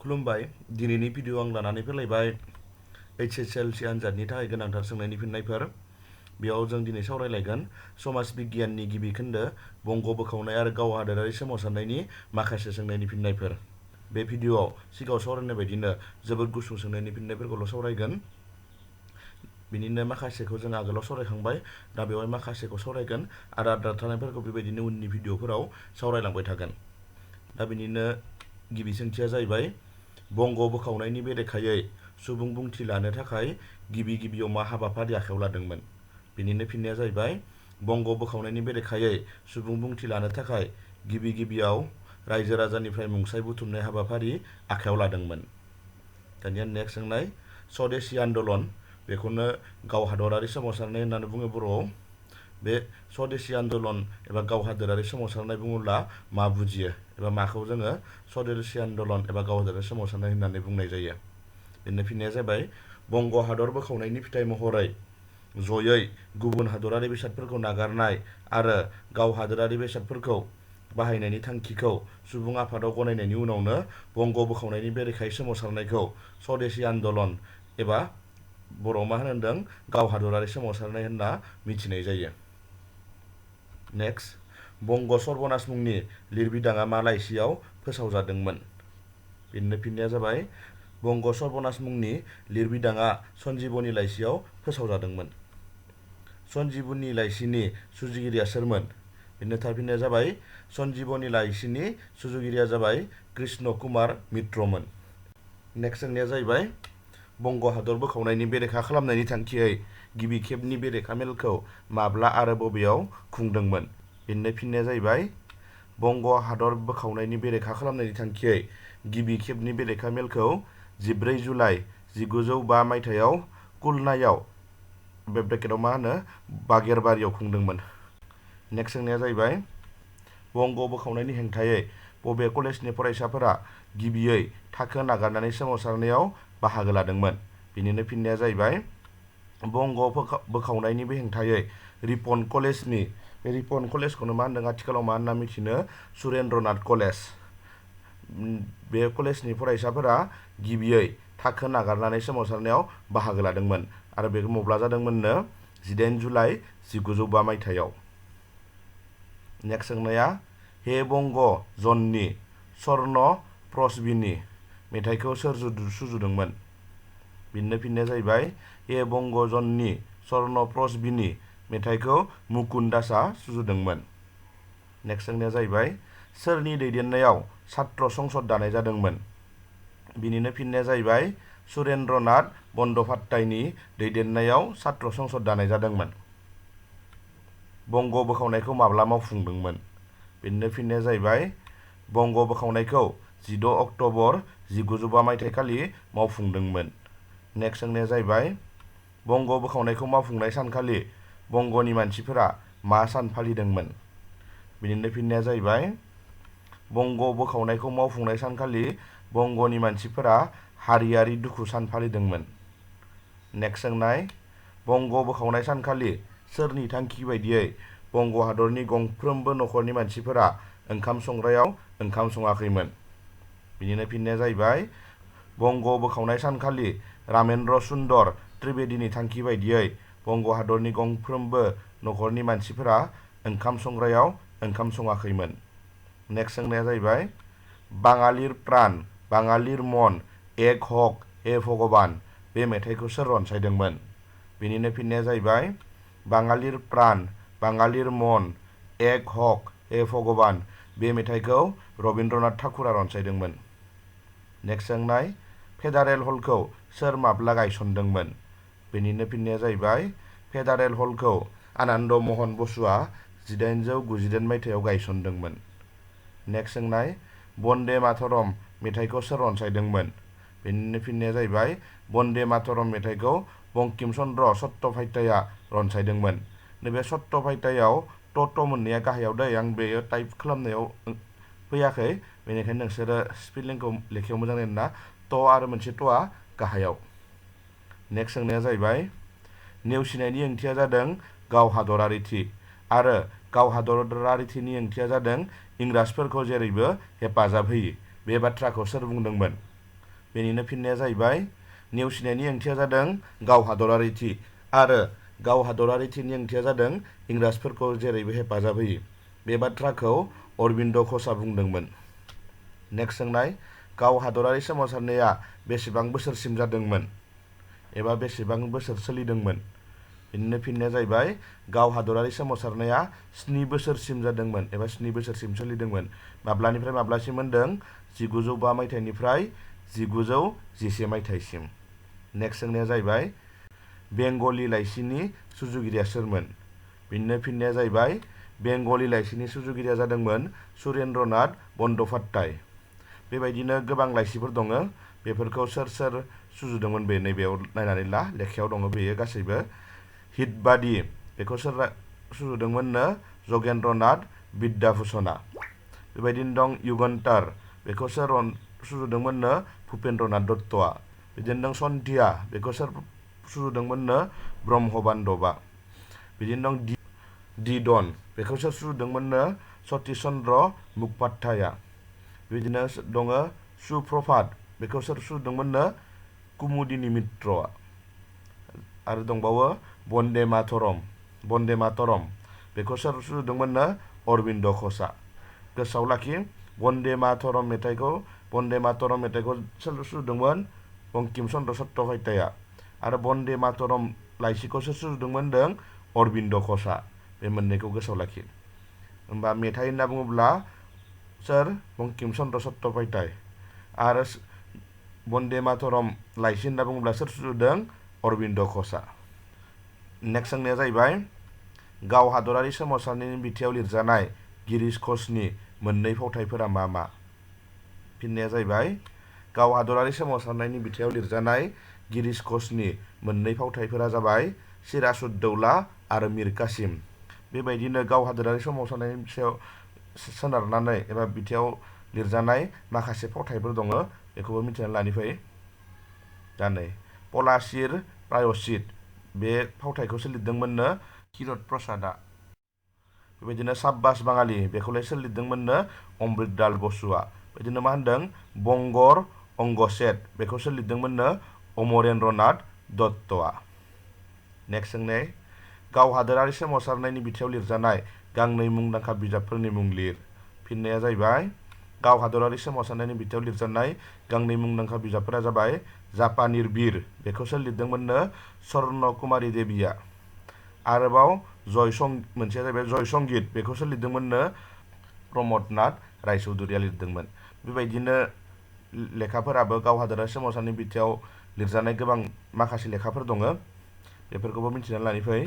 खुलुमबाय दिनैनि भिडिअ आं लानानै फैलायबाय Hslc आनजादनि थाखाय गोनांथार सोंनायनि फिननायफोर। बेयाव जों दिनै सावरायलायगोन समाज बिगियाननि गिबि खोन्दो बंग बोखावनाय आरो गाव हादोरारि सोमावसारनायनि माखासे सोंनायनि फिननायफोर। बे भिडिअआव सिगाङाव सावरायनाय बायदिनो जोबोद गुसुं सोंनायनि फिननायफोरखौल' सावरायगोन। बिनिनो माखासेखौ जों आगोलाव सावरायखांबाय, दा बेवहाय माखासेखौ सावरायगोन आरो आद्रा थानायफोरखौ बेबायदिनो उननि भिडिअफोराव सावरायलांबाय थागोन। दा बिनिनो गिबि सोंथिया जाहैबाय बंग बोखावनायनि बेरेखायै सुबुं बुंथि लानो थाखाय गिबियाव मा हाबाफारि आखायाव लादोंमोन? बिनिनो फिननाया जाहैबाय बंग बोखावनायनि बेरेखायै सुबुं बुंथि लानो थाखाय गिबियाव रायजो राजानिफ्राय मुंसाइ बुथुमनाय हाबाफारि आखायाव लादोंमोन। दानिया नेक्स्ट सोंनाय स्वदेशी आन्दलन, बेखौनो गाव हादरारि सोमावसारनाय होननानै बुङो बर'आव। बे स्वदेशी आन्दलन एबा गाव हादोरारि सोमावसारनाय बुङोब्ला मा बुजियो एबा माखौ जोङो स्वदेशी आन्दलन एबा गाव हादोरारि सोमावसारनाय होननानै बुंनाय जायो? बेनि फिननाया जाबाय बंग हादर बोखावनायनि फिथाइ महरै जयै गुबुन हादरारि बेसादफोरखौ नागारनाय आरो गाव हादोरारि बेसादफोरखौ बाहायनायनि थांखिखौ सुबुं आफादाव गनायनायनि उनावनो बंग बोखावनायनि बेरेखायै सोमावसारनायखौ स्वदेशी आन्दलन एबा बर'आव मा होनदों गाव हादरारि सोमावसारनाय होनना मिथिनाय जायो। नेक्स्ट बंग सर्बनाश मुंनि लिरबिदाङा मा लाइसियाव फोसावजादोंमोन? बेनिनो फिननाया जाबाय बंग सर्बनाश मुंनि लिरबिदाङा सन्जीबनी लाइसियाव फोसावजादोंमोन। सन्जीबनी लाइसिनि सुजुगिरिया सोरमोन? बेनो थार फिननाया जाबाय सन्जीबनी लाइसिनि सुजुगिरिया जाबाय कृष्ण कुमार मित्रमोन। नेक्स्ट सोंनाया जाहैबाय बंग हादर बोखावनायनि बेरेखा खालामनायनि थांखियै गिबि खेबनि बेरेखा मेलखौ माब्ला आरो बबेयाव खुंदोंमोन? बेनो फिननाया जाहैबाय बंग हादर बोखावनायनि बेरेखा खालामनायनि थांखियै गिबि खेबनि बेरेखा मेलखौ 14 जुलाइ 1905 मायथाइयाव खुलनायाव बे ब्रेकेटआव मा होनो बागेरबारियाव खुंदोंमोन। नेक्स्ट सोंनाया जाहैबाय बंग बोखावनायनि हेंथायै बबे कलेजनि फरायसाफोरा गिबियै थाखो नागारनानै सोमावसारनायाव बाहागो लादोंमोन? बिनिनो फिननाया जाहैबाय बंग बोखावनायनि बे हेंथायै रिपन कलेजनि, बे रिपन कलेजखौनो मा होनदों आथिखालाव मा होनना मिथिनो सुरेन्द्रनाथ कलेज। बे कलेजनि फरायसाफोरा गिबियै थाखो नागारनानै सोमावसारनायाव बाहागो लादोंमोन आरो बेखौ मब्ला जादोंमोननो 18 जुलाइ 1905 मायथाइयाव। नेक्स्ट सोंनाया हे बंग जननि स्वर्ण प्रसबिनि मेथाइखौ सोर सुजुदोंमोन? बिनिनो फिननाया जाहैबाय हे बंग जननि स्वर्ण प्रसबिनि मेथाइखौ मुकुन दासआ सुजुदोंमोन। नेक्स्ट सोंनाया जाहैबाय सोरनि दैदेननायाव छात्र संसद दानाय जादोंमोन? बिनिनो फिननाया जाहैबाय सुरेन्द्रनाथ बन्ड'पाध्यायनि दैदेननायाव छात्र संसद दानाय जादोंमोन। बंग बोखावनायखौ माब्ला मावफुंदोंमोन? बिनिनो फिननाया जाहैबाय बंग बोखावनायखौ 16 अक्ट'बर 1905 मायथाइखालि मावफुंदोंमोन। नेक्स्ट सोंनाया जाहैबाय बंग बोखावनायखौ मावफुंनाय सानखालि बंगनि मानसिफोरा मा सान फालिदोंमोन? बिनिनो फिननाया जाहैबाय बंग बोखावनायखौ मावफुंनाय सानखालि बंगनि मानसिफोरा हारियारि दुखु सान फालिदोंमोन। नेक्स्ट सोंनाय बंग बोखावनाय सानखालि सोरनि थांखि बायदियै बंग हादरनि गंफ्रोमबो नखरनि मानसिफोरा ओंखाम संग्रायाव ओंखाम सङाखैमोन? बिनिनो फिननाया जाहैबाय बंग बोखावनाय सानखालि रामेन्द्र सुन्दर त्रिवेदीनि थांखि बायदियै बंग हादरनि गंफ्रोमबो नखरनि मानसिफोरा ओंखाम संग्रायाव ओंखाम सङाखैमोन। नेक्स्ट सोंनाया जाहैबाय बाङालिर प्राण बाङालिर मन एक हक हे भगबान बे मेथाइखौ सोर रनसायदोंमोन? बिनिनो फिननाया जाहैबाय बाङालिर प्राण बाङालिर मन एक हक हे भगबान बे मेथाइखौ रबीन्द्रनाथ ठाकुरा रनसायदोंमोन। नेक्स्ट सोंनाय फेडारेल हलखौ सोर माब्ला गायसनदोंमोन? बेनिनो फिननाया जाहैबाय फेडारेल हलखौ आनन्द महन बसुआ 1898 मायथाइयाव गायसनदोंमोन। नेक्स्ट सोंनाय बन्दे मातरम मेथाइखौ सोर रनसायदोंमोन? बेनिनो फिननाया जाहैबाय बन्दे मातरम मेथाइखौ बंकिम चन्द्र चट्ट'पाध्याया रनसायदोंमोन। नैबे चट्ट'पाध्यायाव ट' मोननाया गाहायाव दै, आं बेयो टाइप खालामनायाव फैयाखै, बेनिखायनो नोंसोरो स्पेलिंखौ लेखायाव मोजां नायना ट' आरो मोनसे ट'आ गाहायाव। नेक्स्ट सोंनाया जाहैबाय नेवसिनायनि ओंथिया जादों गाव हादरारिथि आरो गाव हादरारिथिनि ओंथिया जादों इंराजफोरखौ जेरैबो हेफाजाब होयि। बे बाथ्राखौ सोर बुंदोंमोन? बेनिनो फिननाया जाहैबाय नेवसिनायनि ओंथिया जादों गाव हादरारिथि आरो गाव हादरारिथिनि ओंथिया जादों इंराजफोरखौ जेरैबो हेफाजाब होयो। बे बाथ्राखौ अरबिन्द घोषआ बुंदोंमोन। नेक्स्ट सोंनाय, गाव हादरारि सोमावसारनाया बेसेबां बोसोरसिम जादोंमोन एबा बेसेबां बोसोर सोलिदोंमोन? बिनिनो फिननाया जाहैबाय गाव हादरारि सोमावसारनाया 7 बोसोरसिम जादोंमोन एबा 7 बोसोरसिम सोलिदोंमोन। माब्लानिफ्राय माब्लासिम होनदों? 1905 मायथाइनिफ्राय 1911 मायथाइसिम। नेक्स्ट सोंनाया जाहैबाय बेंगलि लाइसिनि सुजुगिरिया सोरमोन? बिनिनो फिननाया जाहैबाय बेंगलि लाइसिनि सुजुगिरिया जादोंमोन सुरेन्द्रनाथ बन्ड'पाध्याय। बेबायदिनो गोबां लाइसिफोर दङ। बेफोरखौ सोर सोर सुजुदोंमोन बे नैबेयाव नायनानै ला, लेखायाव दङ बेयो गासैबो। हितबादी बेखौ सोर सुजुदोंमोननो? जगेन्द्रनाथ विद्याभूषणआ। बेबायदिनो दं युगन्तार, बेखौ सोर सुजुदोंमोननो? भुपेन्द्रनाथ दत्तआ। बिदिनो दं सन्धिया, बेखौ सोर सुजुदोंमोननो? ब्रह्म बान्धबआ। बिदिनो दं दिदन, बेखौ सोर सुजुदोंमोननो? सतिश चन्द्र मुख'पाध्याया। बिदिनो दङ सुप्रभात, बेखौ सोर सुजुदोंमोननो? कुमुदिनी मित्रआ। आरो दंबावो बन्दे मातरम, बेखौ सोर सुजुदोंमोननो? अरबिन्द घोषआ। गोसोआव लाखि, बन्दे मातरम मेथाइखौ सोर सुजुदोंमोन? बंकिम चन्द्र चट्ट'पाध्याया। आरो बन्दे मातरम लाइसिखौ सोर सुजुदोंमोन होनदों? अरबिन्द घोषआ। बे मोननैखौ गोसोआव लाखि। होमबा मेथाइ होनना बुङोब्ला सोर? बंकिम चन्द्र चट्ट'पाध्याय। आरो बन्दे मातरम लाइसि होनना बुङोब्ला सोर सुजुदों? अरबिन्द घोषआ। नेक्स्ट सोंनाया जाहैबाय गाव हादरारि सोमावसारनायनि बिथायाव लिरजानाय गिरीश घोषनि मोननै फावथाइफोरा मा मा? फिननाया जाहैबाय गाव हादरारि सोमावसारनायनि बिथायाव लिरजानाय गिरीश घोषनि मोननै फावथाइफोरा जाबाय सिराजुद्दौला आरो मीर कासिम। बेबायदिनो गाव हादरारि सोमावसारनायनि सायाव सोनारनानै एबा बिथायाव लिरजानाय माखासे फावथाइफोर दङ, बेखौबो मिथिनानै लानि फै। दा नै पलाशीर प्रायश्चित, बे फावथाइखौ सोर लिरदोंमोननो? क्षीरद प्रसादआ। बेबायदिनो साब्बास बाङालि, बेखौलाय सोर लिरदोंमोननो? अमृतलाल बसुआ। बिदिनो मा होनदों? बंगर अंगचेत, बेखौ सोर लिरदोंमोननो? अमरेन्द्रनाथ दत्तआ। नेक्स्ट सोंनाय, गाव हादोरारि सोमावसारनायनि बिथायाव लिरजानाय गांनै मुंदांखा बिजाबफोरनि मुं लिर। फिननाया जाहैबाय गाव हादरारि सोमावसारनायनि बिथायाव लिरजानाय गांनै मुंदांखा बिजाबफोरा जाबाय जापानिर बिर, बेखौ सोर लिरदोंमोननो? स्वर्ण कुमारी देवीआ। आरोबाव मोनसेया जाहैबाय जय संगित, बेखौ सोर लिरदोंमोननो? प्रमद नाथ रायचौधुरीया लिरदोंमोन। बेबायदिनो लेखाफोराबो गाव हादोरारि सोमावसारनायनि बिथायाव लिरजानाय गोबां माखासे लेखाफोर दङ, बेफोरखौबो मिथिनानै लानि फै।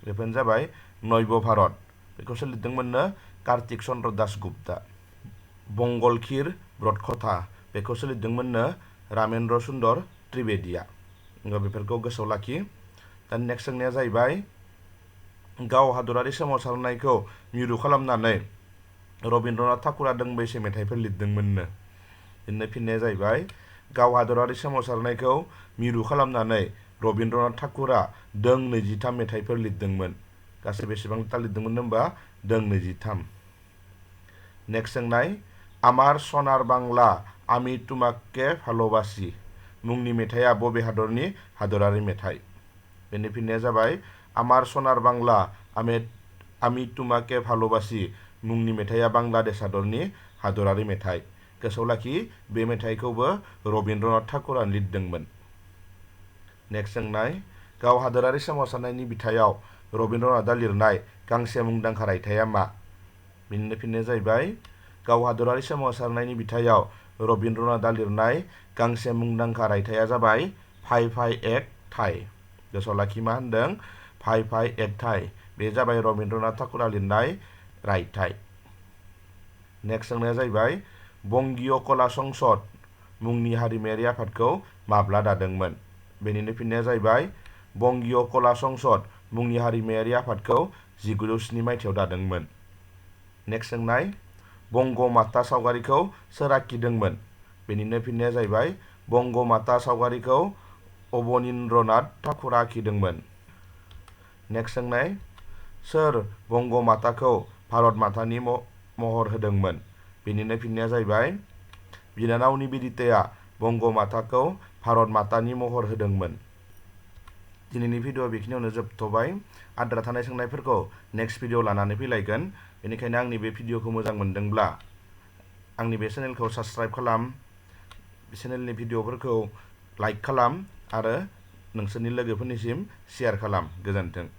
बेफोरनो जाबाय नैव भारत, बेखौ सोर लिरदोंमोननो? कार्तिक चन्द्र दासगुप्ता। बंगलखिर ब्रतकथा, बेखौ सोर लिरदोंमोननो? रामेन्द्र सुन्दर त्रिवेदीआ। बेफोरखौ गोसोआव लाखि। दा नेक्स्ट सोंनाया जाहैबाय गाव हादरारि सोमावसारनायखौ मिरु खालामनानै रबीन्द्रनाथ ठाकुरा दोंबैसे मेथाइफोर लिरदोंमोननो? बिदिनो फिननाया जाहैबाय गाव हादरारि सोमावसारनायखौ मिरु खालामनानै रबीन्द्रनाथ ठाकुरा 23 मेथाइफोर लिरदोंमोन। गासै बेसेबांथा लिरदोंमोन होनबा? 23। नेक्स्ट सोंनाय, आमार सनार बांला आमी तुमाके भालोबासी मुंनि मेथाइया बबे हादरनि हादरारि मेथाइ? बेनि फिननाया जाबाय आमार सनार बांला आमी तुमाके भालोबासी मुंनि मेथाइया बांलादेश हादरनि हादरारि मेथाइ। गोसोआव लाखि, बे मेथाइखौबो रबीन्द्रनाथ ठाकुरा लिरदोंमोन। नेक्स्ट सोंनाय, गाव हादोरारि सोमावसारनायनि बिथायाव रबीन्द्रनाथआ लिरनाय गांसे मुंदांखा रायथाइया मा? बिनिनो फिननाया जाहैबाय गाव हादरारि सोमावसारनायनि बिथायाव रबीन्द्रनाथआ लिरनाय गांसे मुंदांखा रायथाइया जाबाय फाइ फाइ एक थाइ। गोसोआव लाखि, मा होनदों? फाइ फाइ एक थाइ। बे जाबाय रबीन्द्रनाथ ठाकुरा लिरनाय रायथाइ। नेक्स्ट सोंनाया जाहैबाय बंगीय कला संसद मुंनि हारिमायारि आफादखौ माब्ला दादोंमोन? बेनिनो फिननाया जाहैबाय बंगीय कला संसद मुंनि हारिमायारि आफादखौ 1907 मायथाइयाव दादोंमोन। नेक्स्ट सोंनाय, बंगमाता सावगारिखौ सोर आखिदोंमोन? बेनिनो फिननाया जाहैबाय बंगमाता सावगारिखौ अबनीन्द्रनाथ ठाकुरा आखिदोंमोन। नेक्स्ट सोंनाय, सोर बंगमाताखौ भारत मातानि महर होदोंमोन? बेनिनो फिननाया जाहैबाय बिनानाव निवेदिताया बंगमाताखौ भारत मातानि महर होदोंमोन। दिनैनि भिडिअआ बेखिनियावनो जोबथ'बाय। आद्रा थानाय सोंनायफोरखौ नेक्स्ट भिडिअ लानानै फैलायगोन। बेनिखायनो आंनि बे भिडिअखौ मोजां मोनदोंब्ला आंनि बे चेनेलखौ साबस्क्राइब खालाम, चेनेलनि भिडिअफोरखौ लाइक खालाम आरो नोंसोरनि लोगोफोरनिसिम शेयार खालाम। गोजोन्थों।